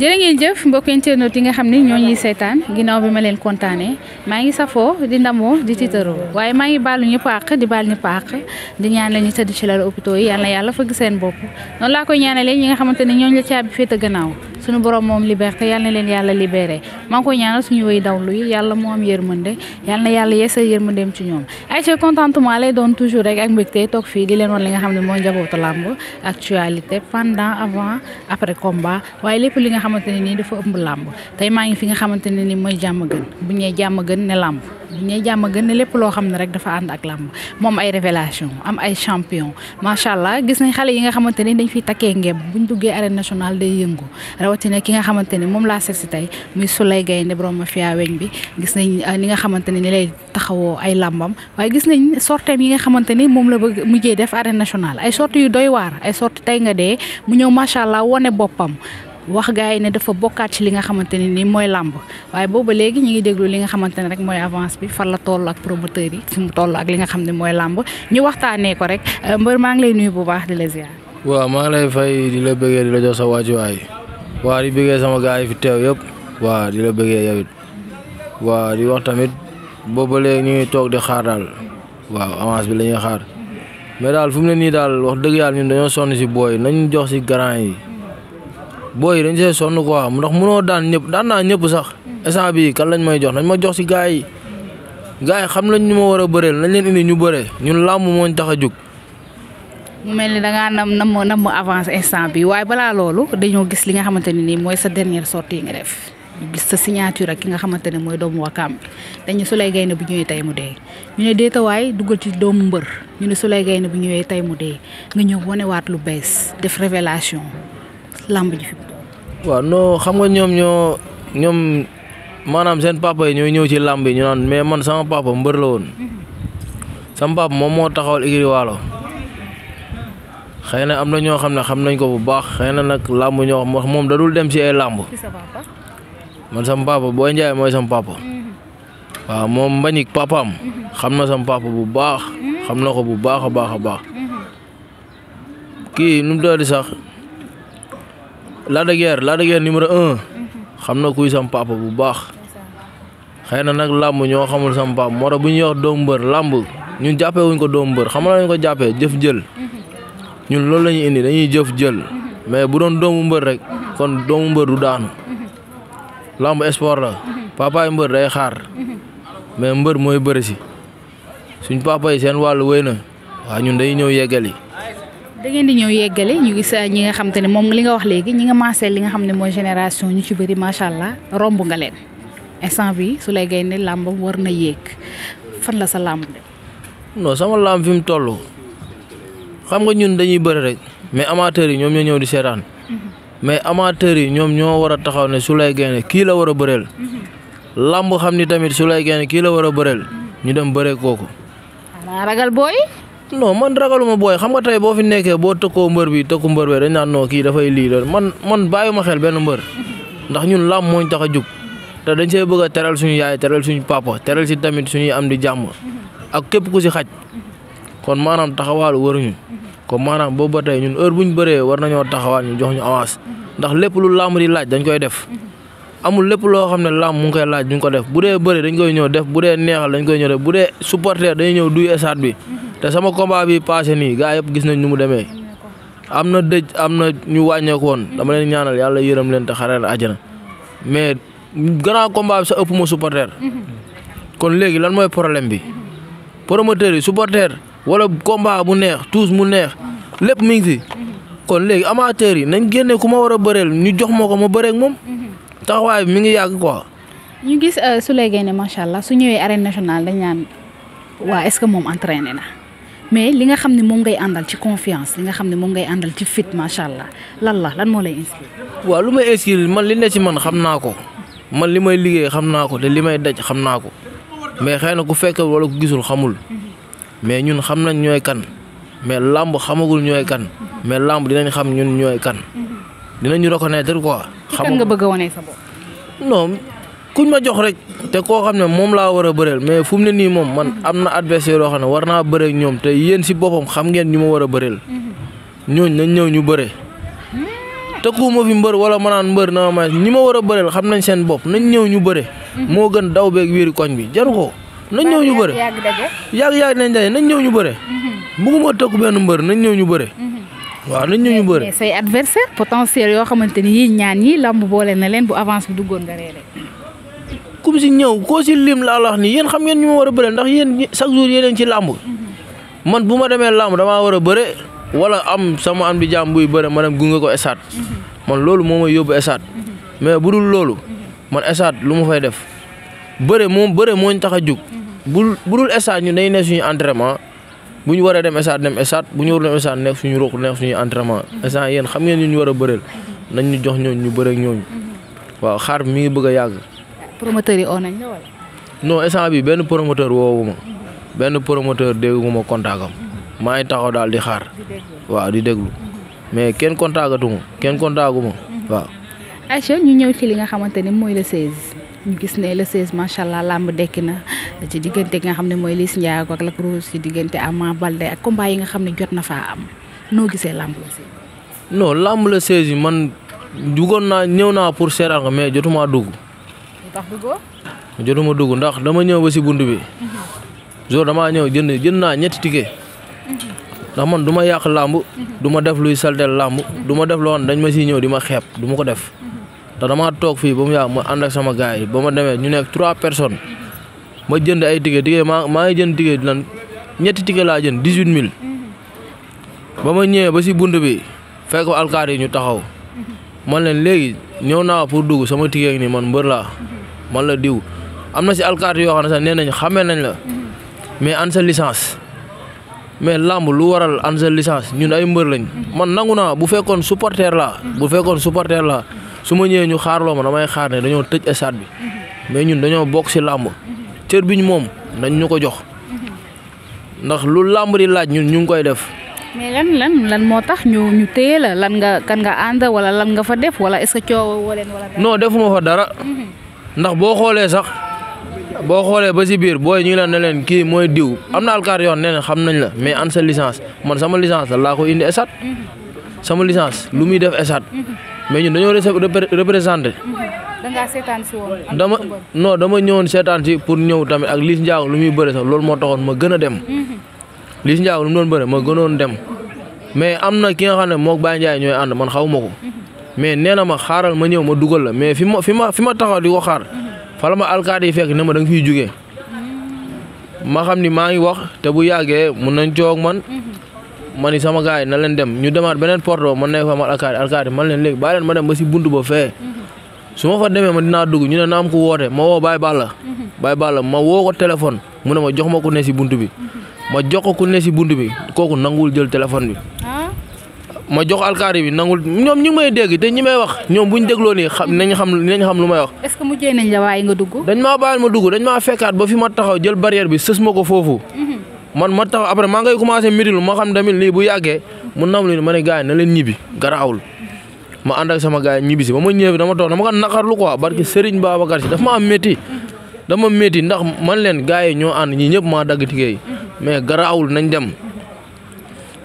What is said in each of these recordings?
jërë ngeen jëf mbokk internet yi nga xam ne ñoo ñuy seetaan ginnaaw bi ma leen kontaanee maa ngi safoo di ndamoo di tiitaroo waaye maa ngi baalu ñëpp àq di baal ñëpp àq di ñaan la ñu tëdd ci lal hôpitaux yi yàlla fëgg seen bopp noonu laa koy ñaanalee ñi nga xamante ne ñooñu la caabi féete gannaaw suñu borom moom liberté yàlla na leen yàlla libéré maa ngi koy ñaanal suñu wéy dawlu yi yàlla moo am yërmande yàlla na yàlla yeesal yërmandeem ci ñoom ay ci contentement lay doon toujours rek ak mbégte toog fii di leen wan li nga xam ne moo njabootu làmb actualité pendant avant après combat waaye lépp li nga xamante ne nii dafa ëmb làmb tey maa ngi fi nga xamante ne nii mooy jàmm gën bu ñee jàmm gën ne làmb bu ñee jàmm gën ne lépp loo xam ne rek dafa ànd ak làmb moom ay révélation am ay champion macha allah gis nañ xale yi nga xamante ne dañ fiy takkee ngeeb buñ duggee arène nationale day yëngu rawatina ki nga xamante ne moom laa seet si tey muy Souleye Gaynde borom mafia weñ bi gis nañ ni nga xamante ne ni lay taxawoo ay làmbam waaye gis nañ sorteem yi nga xamante ni moom la bëgg mujjee def arène nationale ay sorte yu doy waar ay sorte tey nga dee mu ñëw macha allah wone boppam wax gars yi ne dafa bokkaat ci li nga xamante ne nii mooy làmb waaye booba léegi ñu ngi déglu li nga xamante ne rek mooy avance bi fan la toll ak promoteur yi fi mu toll ak li nga xam ne mooy làmb ñu waxtaanee ko rek mbër maa ngi lay nuyu bu baax di la ziar. waaw maa ngi lay fay di la bëggee di la jox sa wàccuwaay waa di bëggee sama gars yi fi teew yëpp waa di la bëggee yow it waa di wax tamit booba léegi ñu ngi toog di xaar daal waaw avance bi la ñuy xaar mais daal fu mu ne nii daal wax dëgg yàlla ñun dañoo sonn si booy nañ jox si grand yi. booy dañ see sonn quoi ndax mënoo daan ñëpp daan naa ñëpp sax instant bii kan lañ may jox nañ ma jox si gars yi xam nañ ñu ma war a bëreel nañ leen indi ñu bëree ñun làmb moo ñu tax a jóg. mu mel ni da ngaa nam avance instant bi waaye balaa loolu dañoo gis li nga xamante ne nii mooy sa dernière sortie yi nga def ñu gis sa signature ak ki nga xamante ne mooy doomu Wakaam bi dañu Souleye Gaynde bu ñëwee tey mu dee ñu ne déetawaay duggal ci doomu mbër ñu ne Souleye Gaynde bu ñëwee tey mu dee nga ñëw wanewaat lu bees def révélation làmb ji fi. waaw non xam nga ñoom maanaam seen papa yi ñooy ñëw ci làmb yi ñu naan mais man sama papa mbër la woon sama papa moom moo taxawal Igri Waalo xëy na am na ñoo xam ne xam nañ ko bu baax xëy na nag làmb ñoo xam moom da dul dem ci ay làmb man sama papa Boy Ndiaye mooy sama papa waaw moom Mbagnick papaam xam na sama papa bu baax xam na ko bu baax a baax a baax kii nu mu doon di sax. Lac de Guiers numéro 1 xam na kuy sam papa bu baax xëy na nag làmb ñoo xamul sam papa moo tax bu ñuy wax doomu mbër làmb ñun jàppee wuñ ko doomu mbër xam nga lañ ko jàppee jëf jël ñun loolu la ñuy indi dañuy jëf jël mais bu doon doomu mbër rek kon doomu mbër du daanu làmb sport la papaay mbër day xaar mais mbër mooy bëri si suñ papa yi seen wàllu wéy na waaw ñun dañuy ñëw yeggali. da ngeen di ñëw yeggale ñu gis ñi nga xam te ne moom li nga wax léegi ñi nga maasee li nga xam ne mooy génération ñu ci bëri macha allah romb nga leen instant bi Souleye Gaynde làmb war na yéeg fan la sa làmb de. non sama làmb fi mu toll xam nga ñun dañuy bëri rek mais amateurs yi ñoom ñoo ñëw di seetaan mais amateurs yi ñoom ñoo war a taxaw ne Souleye Gaynde kii la war a bëreel làmb xam ni tamit Souleye Gaynde kii la war a bëreel ñu dem bëree kooku. xanaa ragal booy. non man ragaluma booy xam nga tey boo fi nekkee boo tëkkoo mbër bi tëkku mbër bi dañ naan non kii dafay lii la man bàyyuma xel benn mbër ndax ñun làmb mooñ tax a jug te dañ see bëgg a teral suñu yaay teral suñu papa teral si tamit suñuy am di jàmm ak képp ku si xaj kon maanaam taxawaalu waruñu kon maanaam boobu ba tey ñun heure buñ bëree war nañoo taxawaal ñu jox ñu avance ndax lépp lu làmb di laaj dañ koy def amul lépp loo xam ne làmb mu ngi koy laaj duñ ko def bu dee bëri dañ koy ñëw def bu dee neexal dañ koy ñëw def bu dee supporter dañuy ñëw duy stade bi te sama combat bi passé nii gars yëpp gis nañ nu mu demee am na dëj am na ñu wàññeeku woon dama leen ñaanal yàlla yërëm leen te xareel àjjana mais grand combat bi sa ëpp ma supporter kon léegi lan mooy problème bi promoteur yi supporter wala combat bu neex tous mu neex lépp mi ngi fi kon léegi amateur yi nañ génne ku ma war a bëreel ñu jox ma ko ma bëree ak moom taxawaay bi mi ngi yàgg quoi. ñu gis Souleye Gaynde macha allah su ñëwee arène nationale dañ naan waa est-ce que moom entraîné na. mais li nga xam ne moom ngay àndal ci confiance li nga xam ne moom ngay àndal ci fit macha allah lan moo lay inspiré. waaw lu may inspiré man li ne ci man xam naa ko man li may liggéey xam naa ko te li may daj xam naa ko mais xëy na ku fekk wala ku gisul xamul mais ñun xam nañ ñooy kan mais làmb xamagul ñooy kan mais làmb dinañ xam ñun ñooy kan dinañu reconnaître quoi. xam nga bëgg a wane sa bopp. non kuñ ma jox rek te koo xam ne moom laa war a bëreel mais fu mu ne nii moom man am na adversaire yoo xam ne war naa bëree ak ñoom te yéen si boppam xam ngeen ñu ma war a bëreel ñooñ nañ ñëw ñu bëre tëkkuwuma fi mbër wala ma naan mbër na ma ñi ma war a bëreel xam nañ seen bopp nañ ñëw ñu bëre. moo gën daw beeg wiiri koñ bi jaru ko. nañ ñëw ñu bëre yàgg nañ daje nañ ñëw ñu bëre. bëgguma tëkku benn mbër nañ ñëw ñu bëre. waaw nañ ñëw ñu bëre. mais say adversaire potentiel yoo xamante ni yii ñaan ñi lamb boole na leen bu avance bi duggoon nga reere. kum si ñëw koo si lim laa la wax ni yéen xam ngeen ñu ma war a bëre ndax yéen chaque jour yéen ci làmb. man bu ma demee làmb damaa war a bëre wala am sama am di jàmm buy bëre ma dem gunge ko esaat. man loolu moo may yóbbu esaat. mais bu dul loolu man esaat lu ma fay def bëre moo ñu tax a jug. bu dul esaat ñu day ne suñu entraînement bu ñu waree dem esaat bu ñu warul dem esaat nekk suñu ruq nekk suñu entraînement esaat yéen xam ngeen ñu war a bëreel nañ ñu jox ñooñu ñu bëre ak ñooñu waaw xaar bi mi ngi bëgg a yàgg. promoteur yi oo nañ la wala. non instant bi benn promoteur woowu ma benn promoteur déggu ma contact am maa ngi taxaw daal di xaar waaw di déglu mais kenn contactatu ma kenn contactu ma waaw. Aïcha ñu ñëw ci li nga xamante ni mooy le 16 ñu gis ne le 16 macha allah làmb dekki na ci diggante gi nga xam ne mooy Liss Ndiago ak Lac Rose ci diggante Ama Baldé ak combat yi nga xam ne jot na faa am noo gisee làmb le 16. non làmb le 16 yi man jugoon naa ñëw naa pour seetaan ko mais jotuma dugg. tax duggoo. jotuma dugg ndax dama ñëw ba si bunt bi. jour damaa ñëw jënd naa ñetti ticket. ndax man du ma yàq làmb. du ma def luy saltel làmb. du ma def loo xam dañ ma siy ñëw di ma xeeb du ma ko def. te damaa toog fii ba mu yàgg ma ànd ak sama gars yi ba ma demee ñu nekk 3 personnes ma jënd ay ticket maa ngi jënd ticket lan ñetti ticket laa jënd 18000. ba ma ñëwee ba si bunt bi fekk alkaati yi ñu taxaw. man leen léegi ñëw naa pour dugg sama ticket nii man mbër laa. man la diw am na si alkaati yoo xam ne sax nee nañ xamee nañ la mais an sa licence mais làmb lu waral an sa licence ñun ay mbër lañ man nangu naa bu fekkoon supporter laa su ma ñëwee ñu xaarloo ma damay xaar ne dañoo tëj stade bi mais ñun dañoo bokk si làmb cër bi ñu moom nañ ñu ko jox ndax lu làmb di laaj ñun ñu ngi koy def. mais lan moo tax ñu téye la kan nga ànd wala lan nga fa def wala est-ce que coowoo leen wala. non defuma fa dara. ndax boo xoolee ba si biir booy ñu ngi leen ne leen kii mooy diw am na alkaar yoon nee na xam nañ la mais an sa licence man sama licence la laa ko indi esat sama licence lu muy def esat mais ñun dañoo représenté. da ngaa seetaan si woon. dama ñëwoon seetaan si pour ñëw tamit ak Liss Ndiago lu muy bëre sax loolu moo taxoon ma gën a dem. Liss Ndiago lu mu doon bëre ma gënoon dem mais am na ki nga xam ne moog Baye Ndiaye ñooy ànd man xaw ma ko. mais nee na ma xaaral ma ñëw ma dugal la mais fi ma taxaw di ko xaar fa la ma alkaati yi fekk ne ma da nga fiy jugee ma xam ni maa ngi wax te bu yàggee mun nañ coog man ma ni sama gars yi na leen dem ñu demaat beneen porte ba man nekk fa ma alkaati man leen léegi bàyyi leen ma dem ba si buntu ba fee su ma fa demee ma dinaa dugg ñu ne na am ko woote ma woo Baye Balla ma woo ko téléphone mu ne ma jox ma ku ne si buntu bi ma jox ko ku ne si buntu bi kooku nanguwul jël téléphone bi. ma jox alkaari bi nangul ñoom ñu ngi may dégg te ñi may wax ñoom buñ dégloo nii nañ xam lu may wax. est-ce que mujjee nañ la waaye nga dugg. dañ maa bàyyil ma dugg dañ maa fekkaat ba fi ma taxaw jël barrière bi sës ma ko foofu. man ma taxaw après maa ngay commencé mirilu ma xam tamit lii bu yàggee mun na am lu ma ne gars yi na leen ñibbi garaawul ma ànd ak sama gars yi ñibbi si ba ma ñëwee dama toog dama ko naqarlu quoi barke Serigne Babacar Si dafa ma am métti ndax man leen gars yi ñoo ànd ñii ñëpp maa dagg ticket yi mais garaawul nañ dem.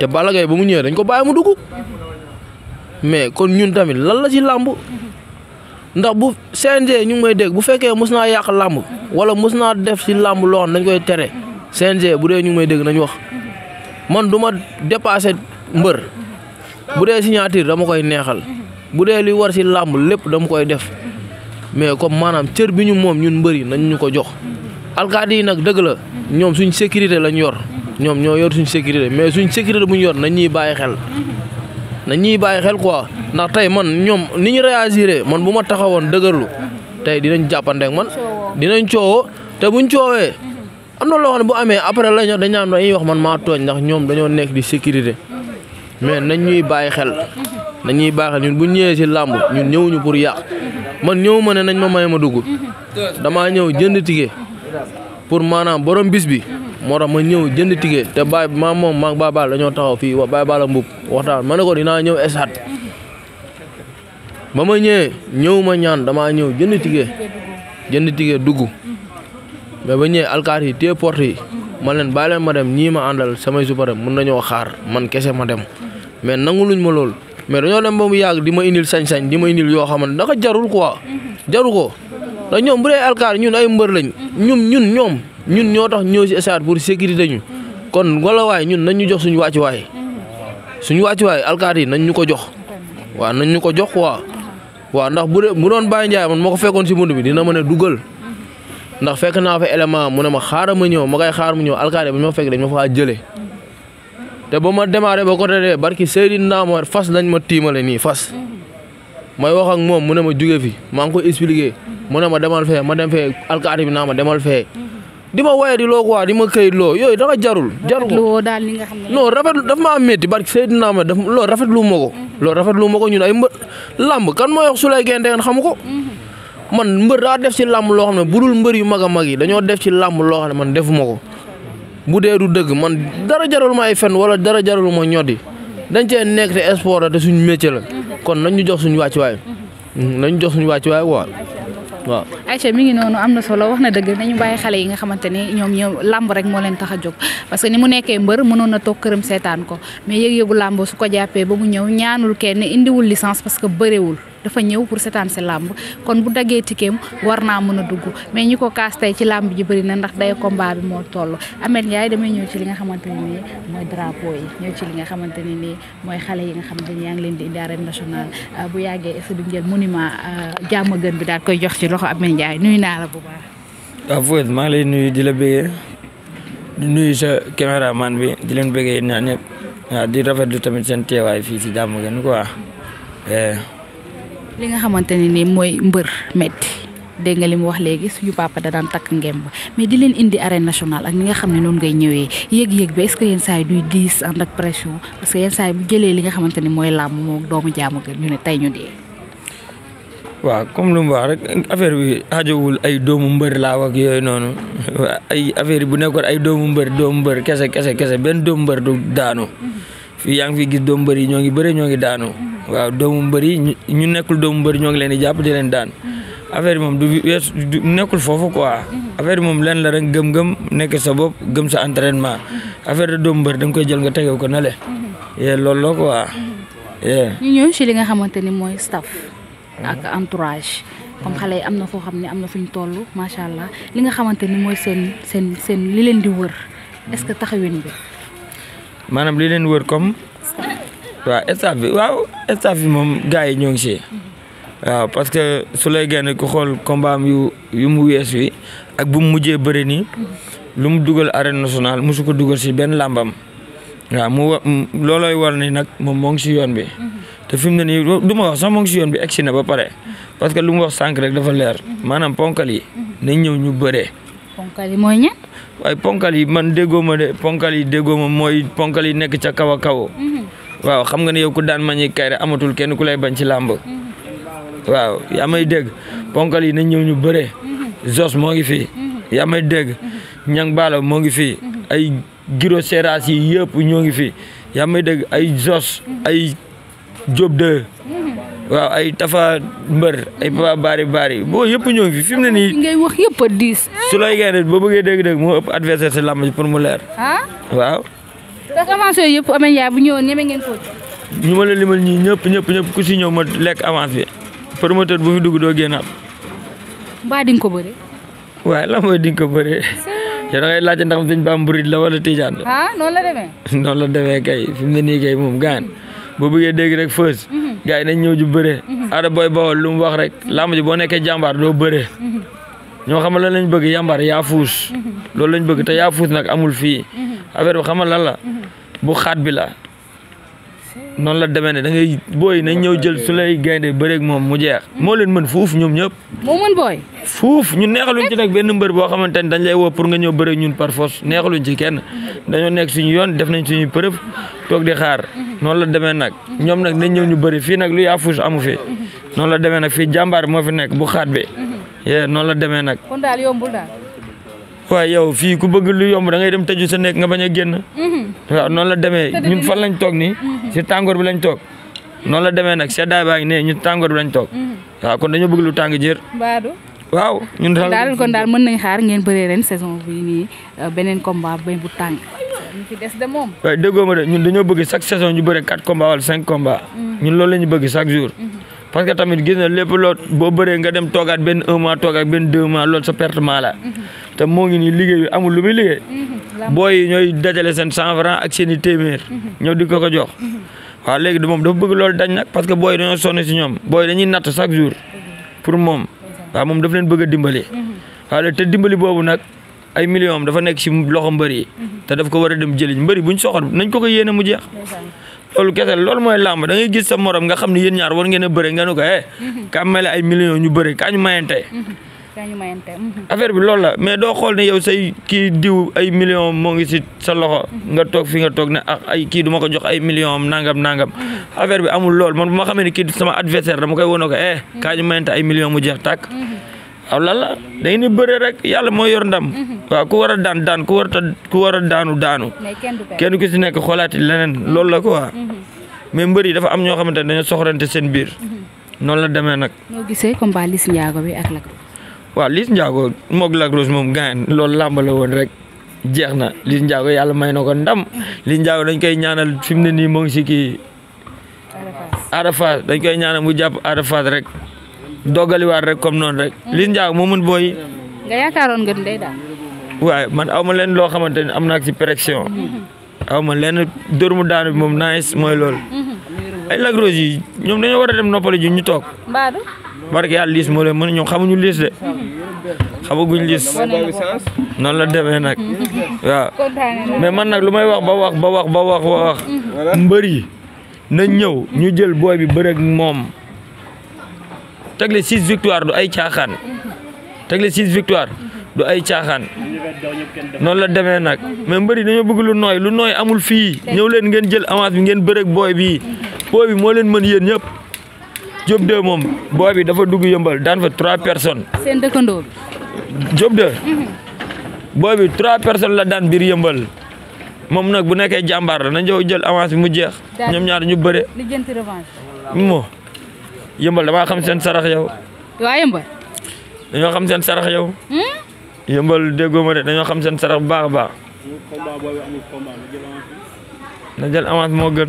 te Balla Gaye ba mu ñëwee dañ ko bàyyi mu dugg mais kon ñun tamit lan la ci làmb ndax bu CNG ñu ngi may dégg bu fekkee mos naa yàq làmb wala mos naa def ci làmb loo xam dañ koy tere CNG bu dee ñu ngi may dégg nañ wax man du ma dépassé mbër bu dee signature dama koy neexal bu dee li war ci làmb lépp dama koy def mais comme maanaam cër bi ñu moom ñun mbër yi nañ ñu ko jox alkaati yi nag dëgg la ñoom suñ sécurité lañ yor. ñoom ñoo yor suñ sécurité mais suñ sécurité bu ñu yor nañ ñuy bàyyi xel quoi ndax tey man ñoom ni ñu réagiré man bu ma taxawoon dëgërlu tey dinañ jàppanteeg man dinañ coowoo te buñ coowee am na loo xam ne bu amee après la dañ naan dañuy wax man maa tooñ ndax ñoom dañoo nekk di sécurité mais nañ ñuy bàyyi xel ñun bu ñëwee si làmb ñun ñëwuñu pour yàq man ñëw ma ne nañ ma may ma dugg damaa ñëw jënd ticket pour maanaam borom bis bi. moo tax ma ñëw jënd ticket te Baye maa Baye Balla dañoo taxaw fii Baye Balla mbub waxtaan ma ne ko dinaa ñëw stade ba ma ñëw ma ñaan damaa ñëw jënd ticket dugg mais ba ñëwee alkaati yi téye porte yi man leen bàyyi leen ma dem ñii ma àndal samay supare mun nañoo xaar man kese ma dem mais nangu luñ ma lool mais dañoo dem ba mu yàgg di ma indil sañ-sañ di ma indil yoo xamante naka jarul quoi jaru ko ndax ñoom bu dee alkaar ñun ay mbër lañ ñun ñoo tax ñëw si stade pour sécurité ñu kon wala waay ñun nañ ñu jox suñu wàccuwaay alkaar yi nañ ñu ko jox waaw nañ ñu ko jox quoi waaw ndax bu doon Baye Ndiaye man moo ko fekkoon si mund bi dina mën a dugal ndax fekk naa fa élément mu ne ma xaaral ma ñëw ma koy xaar mu ñëw alkaar yi ba ma fekk dañ ma faa jëlee te ba ma démarré ba côté de barki Seydina Mohamed fas lañ ma tiimale nii fas may wax ak moom mu ne ma jóge fi maa ngi koy expliqué mu ne ma demal fee ma dem fee alkaati bi naa ma demal fee di ma waye di loo quoi di ma këyit loo yooyu dafa jaru ko non rafet daf maa métti barki Seydina Mohamed loolu rafetlu ma ko ñun ay mbër làmb kan mooy wax su lay génte ngeen xamu ko man mbër daa def ci làmb loo xam ne budul mbër yu mag a mag yi dañoo def ci làmb loo xam ne man defuma ko bu dee du dëgg man dara jarul ma ay fen wala dara jarul ma ñoddi dañ cee nekk te sport la te suñu métier la kon nañ ñu jox suñu wàccuwaay waaw. Aïcha mi ngi noonu am na solo wax na dëgg nañu bàyyi xale yi nga xamante ne ñoom làmb rek moo leen tax a jóg parce que ni mu nekkee mbër mënoon na toog këram seetaan ko mais yëg-yëgu làmb su ko jàppee ba mu ñëw ñaanul kenn indiwul licence parce que bëreewul dafa ñëw pour seetaan si làmb kon bu daggee tikeem war naa mën a dugg mais ñi ko kaas tey ci làmb ji bëri na ndax day combat bi moo toll Ameth Ndiaye damay ñëw ci li nga xamante ne nii mooy drapeau yi ñëw ci li nga xamante ne nii mooy xale yi nga xamante ne yaa ngi leen di indi arène nationale bu yàggee est-ce que du jël monument jàmm gën bi daal koy jox ci loxo Ameth Ndiaye nuyu naa la bu baax. waaw Fouet maa ngi lay nuyu di la bëggee di nuyu sa caméraman bi di leen bëggee ñaan ñëpp waaw di rafetlu tamit seen teewaay fii si jàmm gën quoi. li nga xamante ne nii mooy mbër metti dégg nga li mu wax léegi suñu papa da daan takk ngemb mais di leen indi arène nationale ak ni nga xam ne noonu ngay ñëwee yëg-yëg bi est-ce que yenn saa yi duy diis ànd ak pression parce que yenn saa yi bu jëlee li nga xamante ni mooy làmb moom doomu jaamu gën ñu ne tey ñu dee. waaw comme lu mu wax rek affaire bi xajowul ay doomu mbër laa ak yooyu noonu ay affaire yi bu nekkoon ay doomu mbër kese benn doomu mbër du daanu fii yaa ngi fi gis doomu mbër yi ñoo ngi bëre ñoo ngi daanu. waaw doomu mbër yi ñu nekkul doomu mbër ñoo ngi leen di jàpp di leen daan affaire yi moom du nekkul foofu quoi affaire yi moom leen la rek gëm-gëm nekk sa bopp gëm sa entraînement affaire de doomu mbër da nga koy jël nga tegew ko na le loolu la quoi. ñu ñëw ci li nga xamante ni mooy staff ak entourage comme xale yi am na foo xam ne am na fu ñu toll macha allah li nga xamante ni mooy seen li leen di wër est-ce que taxawin bi. maanaam li leen wër comme. waaw staff bi moom gars yi ñoo ngi si waaw parce que su lay génn ku xool combat am yu mu wees wi ak bu mu mujjee bëri nii lu mu dugal arène nationale mosu ko dugal si benn làmbam waaw loolooy war ni nag moom moo ngi si yoon bi te fi mu ne nii du ma wax sax moo ngi si yoon bi egsi na ba pare parce que lu mu wax sànq rek dafa leer maanaam ponkal yi nañ ñëw ñu bëree. ponkal yi mooy ña. waaye ponkal yi man déggoo ma de ponkal yi déggoo ma mooy ponkal yi nekk ca kaw a kaw. waaw xam nga ne yow ku daan mañi kayre amatul kenn ku lay bañ ci làmb waaw yaa may dégg ponkal yi nañ ñëw ñu bëree Zos moo ngi fii yaa may dégg Ñang Baalo moo ngi fii ay Giro Seras yi yëpp ñoo ngi fii yaa may dégg ay Zos ay Diop 2 waaw ay Tafa Mbër ay Papa Bari boo yëpp ñoo ngi fi mu ne nii ngay wax yëpp a diis su lay génne boo bëggee dégg moo ëpp adversaire si làmb ji pour mu leer waaw te avance yooyu yëpp Ameth Ndiaye bu ñëwoon ñeme ngeen ko. ñu ma la limal ñii ñëpp ku si ñëw ma lekk avance bi promoteur bu fi dugg doo génnaat. mbaa di nga ko bëre. waaye lan mooy di nga ko bëre. yow da ngay laajte ndax dañ ba am murid la wala tijaan la. noonu la demee. noonu la demee kay fi mu ne nii kay moom gaan boo bëggee dégg rek fës. gars yi nañ ñëw ju bëre. Ada Boy Baol lu mu wax rek lamb ji boo nekkee jàmbaar doo bëre. ñoo xamal lan lañ bëgg yàmbaar yaa fuus. loolu lañ bëgg te yaa fuus nag amul fii. affaire bi xamal lan la bu xaat bi la noonu la demee ne da ngay booy nañ ñëw jël su lay gaynde bëreeg moom mu jeex moo leen mën fuuf ñoom ñëpp. moo mën booy. fuuf ñun neexaluñ ci nag benn mbër boo xamante ne dañ lay woo pour nga ñëw bëreeg ñun par force neexaluñ ci kenn dañoo nekk suñu yoon def nañ suñuy preuve toog di xaar noonu la demee nag ñoom nag nañ ñëw ñu bëri fii nag lu yaa fuus amu fi noonu la demee nag fii jàmbaar moo fi nekk bu xaat bi noonu la demee nag. kon daal yombul daal. waaye yow fii ku bëgg lu yomb da ngay dem tëju sa nekk nga bañ a génn. waaw noonu la demee ñun fan lañ toog nii. si tàngoor bi lañ toog. noonu la demee nag seddaay baa ngi ne ñun tàngoor bi lañ toog. waaw kon dañoo bëgg lu tàng jër. Badou. waaw ñun daal kon daal mën nañ xaar ngeen bëree ren saison bii nii beneen combat bu tàng. ñu fi des de moom. waaye déggoo ma de ñun dañoo bëgg chaque saison ñu bëre 4 combats wala 5 combats. ñun loolu la ñu bëgg chaque jour parce que tamit gis na lépp loo boo bëree nga dem toogaat benn 1 mois toogaat benn 2 mois loolu sa pertement la te moo ngi nii liggéey bi amul lu muy liggéey booy yi ñooy dajale seen 100 francs ak seen i téeméer ñëw di ko jox waaw léegi moom dafa bëgg loolu dañ nag parce que booy dañoo sonn si ñoom booy dañuy natt chaque jour pour moom waaw moom daf leen bëgg a dimbali waaw te dimbali boobu nag ay millions dafa nekk si loxo mbër yi te daf ko war a dem jëli mbër yi buñ soxor nañ ko yéene mu jeex loolu kese loolu mooy làmb da ngay gis sa morom nga xam ne yéen ñaar war ngeen a bëre nga ne ko ka mele ay millions ñu bëre kaa ñu mayante affaire bi loolu la mais doo xool ne yow say kii diw ay millions moo ngi si sa loxo nga toog fi nga toog ne ay kii du ma ko jox ay millions am nangam affaire bi amul lool man bu ma xamee ne kii sama adversaire dama koy wone ko kaa ñu mayante ay millions mu jeex tàkk waaw lan la dañu ni bëre rek yàlla moo yor ndam waaw ku war a daan ku war a daanu kenn ku si nekk xoolaati leneen loolu la quoi mais mbër yi dafa am ñoo xamante ne dañoo soxorante seen biir noonu la demee nag. ñoo gisee combat Liss Ndiago bi ak Lac Rose. waaw Liss Ndiago moog Lac Rose moom gaañ loolu làmb la woon rek jeex na Liss Ndiago yàlla may na ko ndam Liss Ndiago dañ koy ñaanal fi mu ne nii moo ngi si kii Ada Fass dañ koy ñaanal mu jàpp Ada Fass rek. doggaliwaat rek comme noonu rek Liss Ndiago moo mën booy. nga yaakaaroon nga day daal. waaye man aw ma leen loo xamante ne am naa ci pression. aw ma leen dóor mu daanu bi moom nice mooy loolu. ay Lac Rose yi ñoom dañoo war a dem noppali ji ñu toog. Mbadou. barke yàlla Liss moo leen mën ñoom xamuñu Liss de. xamaguñ Liss. noonu la demee nag. waaw mais man nag lu may wax ba wax. mbër yi nañ ñëw ñu jël booy bi bëreeg moom. tegle 6 victoire du ay caaxaan tegle 6 victoire du ay caaxaan noonu la demee nag mais mbëri dañoo bëgg lu nooy amul fii ñëw leen ngeen jël avance bi ngeen bëreeg booy bi moo leen mën yéen ñëpp Diop 2 moom booy bi dafa dugg yëmbal daan fa 3 personnes. seen dëkkandoo. Diop 2 booy bi 3 personnes la daan biir yëmbal moom nag bu nekkee jàmbaar la na ñëw jël avance bi mu jeex ñoom ñaar ñu bëre. li jënti revanche. moo yëmbal damaa xam seen sarax yow. waa yëmbal. dañoo xam seen sarax yow. yëmbal déggoo ma de dañoo xam seen sarax bu baax a baax. na jël avance moo gën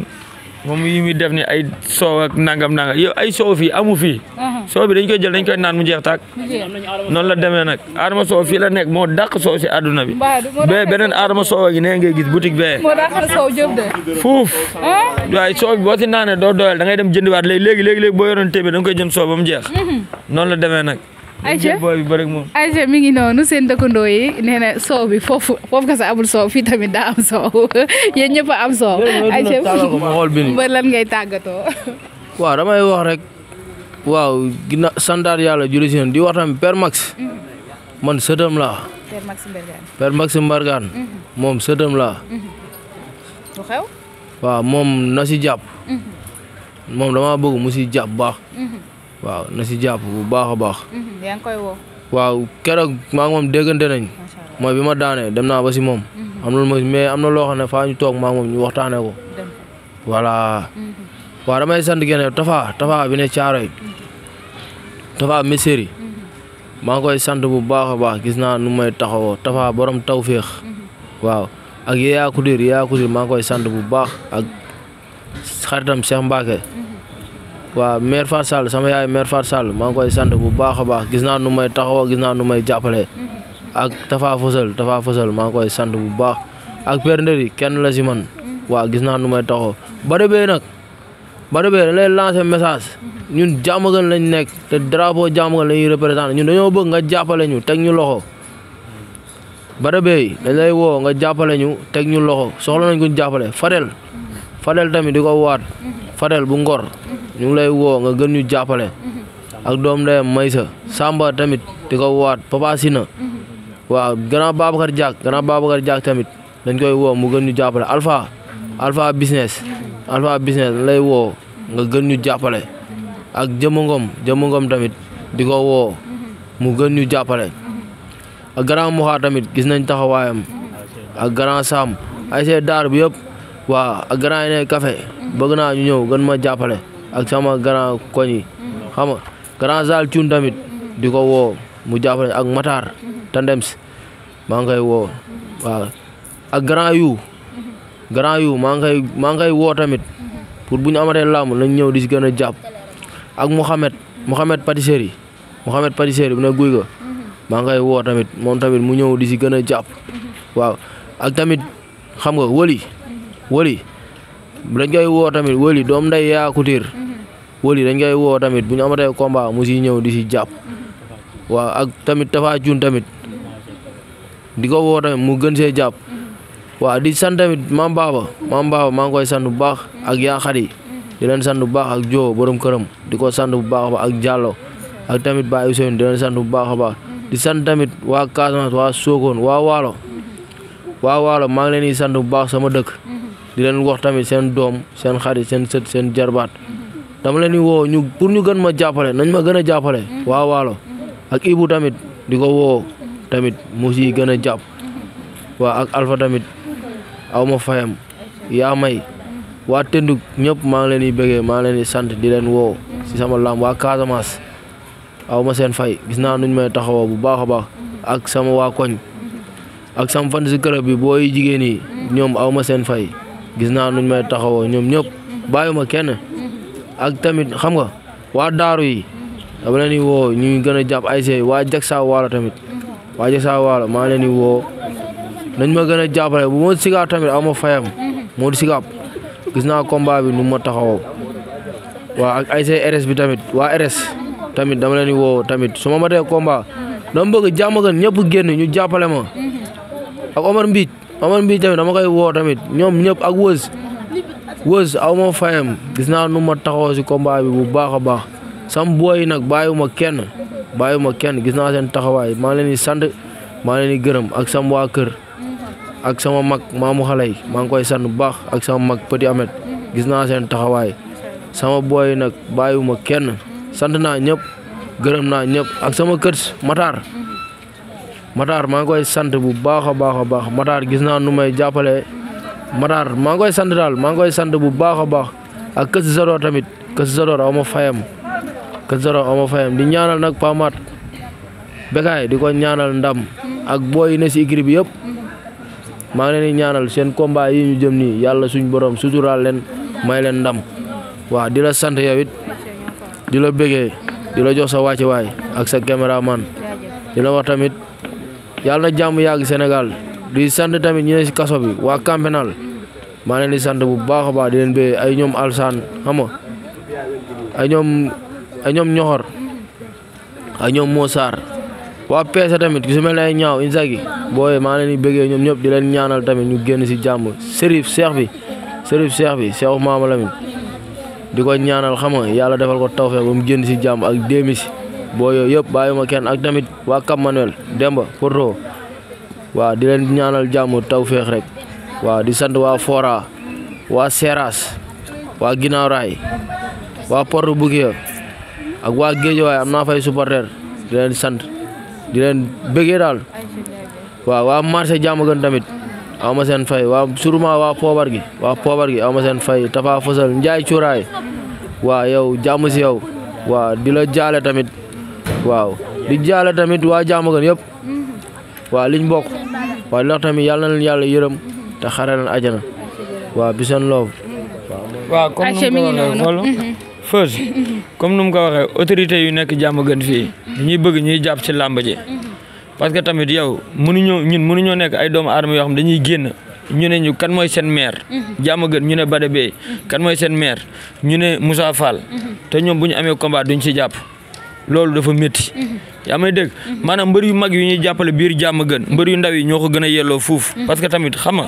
moom yi muy def ni ay soow ak nangam yow ay soow fii amu fii. soow bi dañ koy jël dañ koy naan mu jeex tàkk. noonu la demee nag Adama Sow fii la nekk moo dàq soow si àdduna bi. beneen Adama Sow gi nee ngay gis boutique bee. moo dàq soow Diop 2. fuuf. waaye soow bi boo si naanee doo doyal da ngay dem jëndiwaat léegi boo yoroon téeméer da nga koy jënd soow ba mu jeex. noonu la demee nag. Aïcha booy bi bëri moom. Aïcha mi ngi noonu seen dëkkandoo yi nee na soow bi foofu kese amul soow fii tamit daa am soow yéen ñëpp a am soow. Aïcha mbër lan ngay tàggatoo. waaw damay wax rek waaw ginnaaw santaat yàlla julli si di wax tamit Père Max man sëtam laa. Père Max Mbargane moom sëtam laa. lu xew. waaw moom na si jàpp. moom dama bëgg mu si jàpp baax. waaw na si jàpp bu baax a baax. yaa ngi koy woo. waaw keroog maa ngi moom déggante nañ. mooy bi ma daanee dem naa ba si moom. am na mais am na loo xam ne faa ñu toog maa moom ñu waxtaanee ko. voilà. waaw damay sant gene Tafa bi ne Caaroy. Tafa Missirah. maa ngi koy sant bu baax a baax gis naa nu may taxawoo Tafa borom tawféex. waaw ak Yaya Couture maa ngi koy sant bu baax ak xaritam Cheikh Mbacke. waaw mère Fatou Sall sama yaay mère Fatou Sall maa ngi koy sant bu baax a baax gis naa nu may taxawoo gis naa nu may jàppale. ak Tafa Fosal maa ngi koy sant bu baax ak Père Nderi kenn la si man. waaw gis naa nu may taxawoo Bada Beye nag Bada Beye dañ lay lancer message ñun Diamaguène lañ nekk te drapeau Diamaguène la ñuy représenté ñun dañoo bëgg nga jàppale ñu teg ñu loxo Bada Beye dañ lay woo nga jàppale ñu teg ñu loxo soxla nañ ko ñu jàppale Fadel tamit di ko waat Fadel bu Ngor ñu ngi lay woo nga gën ñu jàppale ak doom ndeyam Maysa Samba tamit di ko waat Papa Sina waaw grand Babacar Diak tamit dañ koy woo mu gën ñu jàppale Alpha business dañ lay woo nga gën ñu jàppale ak jëmangom tamit di ko woo mu gën ñu jàppale ak grand Mouha tamit gis nañ taxawaayam ak grand Sam ay see daar bi yëpp waaw ak grand yi ne café bëgg naa ñu ñëw gën ma jàppale ak sama grand koñ yi xam nga grand Zal Thioune tamit di ko woo mu jàppale ak Matar Tandems maa ngi koy woo waaw ak grand yu maa ngi koy woo tamit pour bu ñu amatee làmb nañ ñëw di si gën a jàpp ak Mouhamed pâtisserie bu ne guy ga maa ngi koy woo tamit moom tamit mu ñëw di si gën a jàpp waaw ak tamit xam nga wëli dañ koy woo tamit wëli doom nday yaa Couture wëli dañ koy woo tamit bu ñu amatee combat mu si ñëw di si jàpp waaw ak tamit Tafa Jun tamit di ko woo tamit mu gën see jàpp waaw di sant tamit maam Baba maa ngi koy sant bu baax ak yaa Xadi di leen sant bu baax ak Jo borom këram di ko sant bu baax ak Diallo ak tamit Baye Ousseynou di leen sant bu baax a baax di sant tamit waa Casamance waa Sokone waa Waalo maa ngi leen di sant bu baax sama dëkk di leen wax tamit seen doom seen xarit seen sët seen jarbaat dama leen di woo pour ñu gën ma jàppale nañ ma gën a jàppale waa Waalo ak Ibou tamit di ko woo tamit mu si gën a jàpp waa ak Alpha tamit aw ma fayam yaa may waa Tenduk ñëpp maa ngi leen di bëggee maa ngi leen di sant di leen woo si sama lamb waa Casamance aw ma seen fay gis naa nuñ may taxawoo bu baax a baax ak sama waa koñ ak sama fan si club bi booy jigéen yi ñoom aw ma seen fay gis naa nuñ may taxawoo ñoom ñëpp bàyyuma kenn ak tamit xam nga waa daaru yi dama leen di woo ñu gën a jàpp ay sey waa Jaksa Waalo tamit waa Jaksa Waalo maa leen di woo nañ ma gën a jàppale bu ma sigaab tamit aw ma fayam moo di sigaab gis naa combat bi nu ma taxawoo waa ak ay sey RS bi tamit waa RS tamit dama leen di woo tamit su ma matee combat dama bëgg Diamaguène ñëpp génn ñu jàppale ma ak Omar Mbiij tamit dama koy woo tamit ñoom ñëpp ak wës aw ma fayam gis naa nu ma taxawoo si combat bi bu baax a baax sam booy nag bàyyiwuma kenn gis naa seen taxawaay maa leen di sant maa leen di gërëm ak sam waa kër ak sama mag maamu xale yi maa ngi koy sant bu baax ak sama mag Petit Ahmed gis naa seen taxawaay sama booy nag bàyyiwuma kenn sant naa ñëpp gërëm naa ñëpp ak sama kër Matar maa ngi koy sant bu baax a baax Matar gis naa nu may jàppale Matar maa ngi koy sant daal maa ngi koy sant bu baax a baax ak kës Zador tamit kës Zador aw ma fayam di ñaanal nag Pamat Bekaay di ko ñaanal ndam ak booy ne si équipe bi yëpp maa ngi leen di ñaanal seen combat yi ñu jëm nii yàlla suñ borom suturaal leen may leen ndam waaw di la sant yow it di la bëggee di la jox sa wàcce waay ak sa caméraman di la wax tamit yàlla na jàmm yàgg Sénégal di sant tamit ñi ne si kaso bi waa Camp Pénal maa leen di sant bu baax a baax di leen bëggee ay ñoom Alsaan xam nga ay ñoom Ñoxor ay ñoom Mosar waa peese tamit ku si mel ne ay ñaaw Inzaghi booy maa leen di bëggee ñoom ñëpp di leen ñaanal tamit ñu génn si jàmm Serif Cheikh bi Cheikh Maama Lamine di ko ñaanal xam nga yàlla defal ko tawfeex ba mu génn si jàmm ak Demis boo yooyu yëpp bàyyuma kenn ak tamit waa Cap Manuel Demba Porto waaw di leen ñaanal jàmm tawfeex rek waaw di sant waa Fora waa Seras waa Ginnaaw Raay waa Porte Bouquet ak waa Guédiawaye am naa fay supporter di leen sant di leen bëggee daal waaw waa marché Diamaguène tamit aw ma seen fay waa suruma waa poobar gi aw ma seen fay Tafa Fosal Njaay Cuuraay waaw yow jàmm si yow waaw di la jaale tamit waaw di jaale tamit waa Diamaguène yëpp waaw liñ bokk waaw lox tamit yàlla na leen yàlla yërëm te xare leen ajana waaw bi seen loof waaw comme nu mu ko waxee autorité yu nekk Diamaguène fii ñuy bëgg ñuy jàpp ci làmb ji parce que tamit yow mënuñoo nekk ay doomu aadama yoo xam dañuy génn ñu ne ñu kan mooy seen maire Diamaguène ñu ne Bada Beye kan mooy seen maire ñu ne Moussa Fall te ñoom bu ñu amee combat duñ ci jàpp loolu dafa métti yaa may dégg maanaam mbër yu mag yu ñuy jàppale biir Diamaguène mbër yu ndaw yi ñoo ko gën a yelloo fuuf parce que tamit xam nga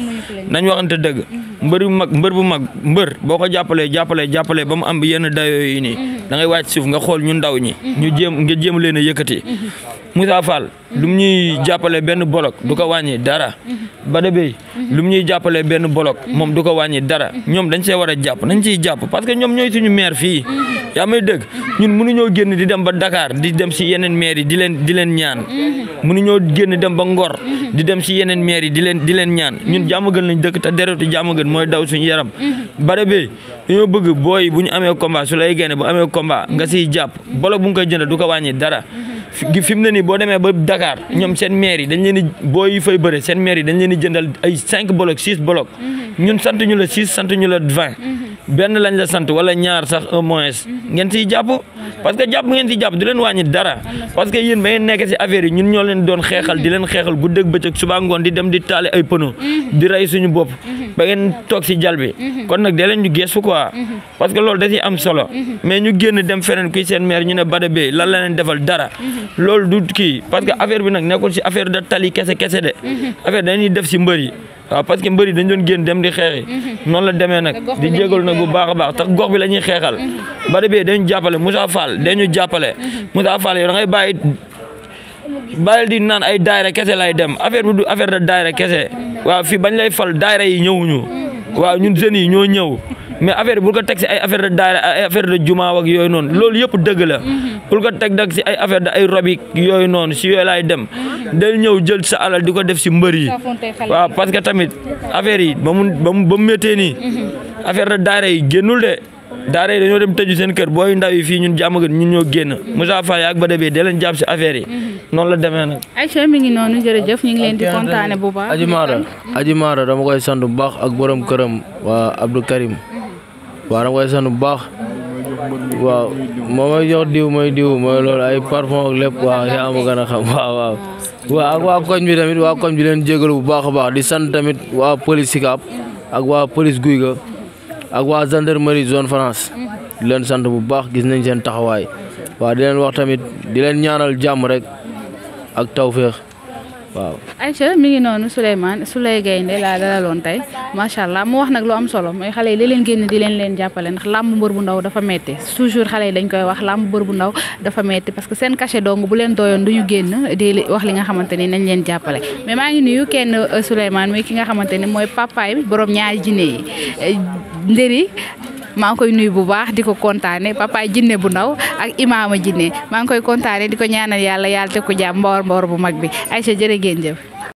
nañ waxante dëgg mbër boo ko jàppalee ba mu am yenn dayoo yi nii da ngay wàcc suuf nga xool ñu ndaw ñi nga jéem leen a yëkkati Moussa Fall lu mu ñuy jàppale benn bolok du ko wàññi dara Bada Beye lu mu ñuy jàppale benn bolok moom du ko wàññi dara ñoom dañ see war a jàpp nañ ciy jàpp parce que ñoom ñooy suñu maire fii yaa may dégg ñun mënuñoo génn di dem ba Dakar di dem si yeneen maire yi di leen ñaan mënuñoo génn dem ba Ngor di dem si yeneen maire yi di leen ñaan ñun Diamaguène lañ dëkk te deretu Diamaguène mooy daw suñu yaram Bada Beye dañoo bëgg booy bu ñu amee combat su lay génne bu amee combat nga siy jàpp bolok bu nga koy jënd du ko wàññi dara fi mu ne nii boo demee ba Dakar ñoom seen maire yi dañ leen di booy yi fay bëre seen maire yi dañ leen di jëndal ay 5 bolok 6 bolok ñun sant ñu la 6 sant ñu la 20 benn lañ la sant wala ñaar sax au moins ngeen siy jàpp parce que jàpp ngeen si jàpp du leen wàññi dara parce que yéen ba ngeen nekk si affaire yi ñun ñoo leen doon xeexal di leen xeexal guddeeg bëccëg suba ngoon di dem di taale ay pneu di rey suñu bopp ba ngeen toog si jal bi kon nag da leen ñu gestu quoi parce que loolu da ciy am solo mais ñu génn dem feneen kuy seen maire ñu ne Bada Beye lan la leen defal dara loolu du kii parce que affaire bi nag nekkul si affaire de tali kese de affaire dañuy def si mbër yi waaw parce que mbër yi dañ doon génn dem di xeexi noonu la demee nag di jégalu nag bu baax a baax tax gox bi la ñuy xeexal Bada Beye dañu jàppale Moussa Fall dañu jàppale Moussa Fall yow da ngay bàyyi di naan ay daayira kese lay dem affaire bi du affaire de daayira kese waaw fii bañ lay fal daayira yi ñëwuñu waaw ñun jeunes yi ñoo ñëw mais affaire bi bul ko teg si ay affaire de daayira ay affaire de jumaa ak yooyu noonu loolu yëpp dëgg la bul ko teg nag si ay affaire de ay robik yooyu noonu si yooyu laay dem del ñëw jël sa alal di ko def si mbër yi waaw parce que tamit affaire yi ba mu méttee nii affaire de daayira yi génnul de daara yi dañoo dem tëju seen kër booy ndaw yi fii ñun jàmm gën ñun ñoo génn Moussa Faye ak Bada Beye da leen jàpp si affaire yi noonu la demee nag. Aïcha mi ngi noonu jërëjëf ñu ngi leen di kontaane bu baax. Aji Mara dama koy sant bu baax ak borom këram waa Abdou Karim waaw dama koy sant bu baax waaw moo may jox diw mooy loolu ay parfum ak lépp waaw yaa ma gën a xam waaw ak waa koñ bi tamit waa koñ bi leen jégalu bu baax a baax di sant tamit waa police Sicap ak waa police Guy ga ak waa gendarmerie zone France di leen sant bu baax gis nañ seen taxawaay waaw di leen wax tamit di leen ñaanal jàmm rek ak tawféex waaw. Aïcha mi ngi noonu Souleye Gaynde laa dalaloon tey macha allah mu wax nag lu am solo mooy xale yi li leen génn di leen jàppale ndax làmb mbër bu ndaw dafa metti toujours xale yi dañ koy wax làmb mbër bu ndaw dafa metti parce que seen cachet dong bu leen doyoon du ñu génn di wax li nga xamante ni nañ leen jàppale mais maa ngi nuyu kenn Souleymane muy ki nga xamante ni mooy papaay borom ñaari jinne yi ndëri maa ngi koy nuyu bu baax di ko kontaane papaay jinne bu ndaw ak imaama jinne maa ngi koy kontaane di ko ñaanal yàlla te ko jàmm mboor bu mag bi Aïcha jërë ngeen jëf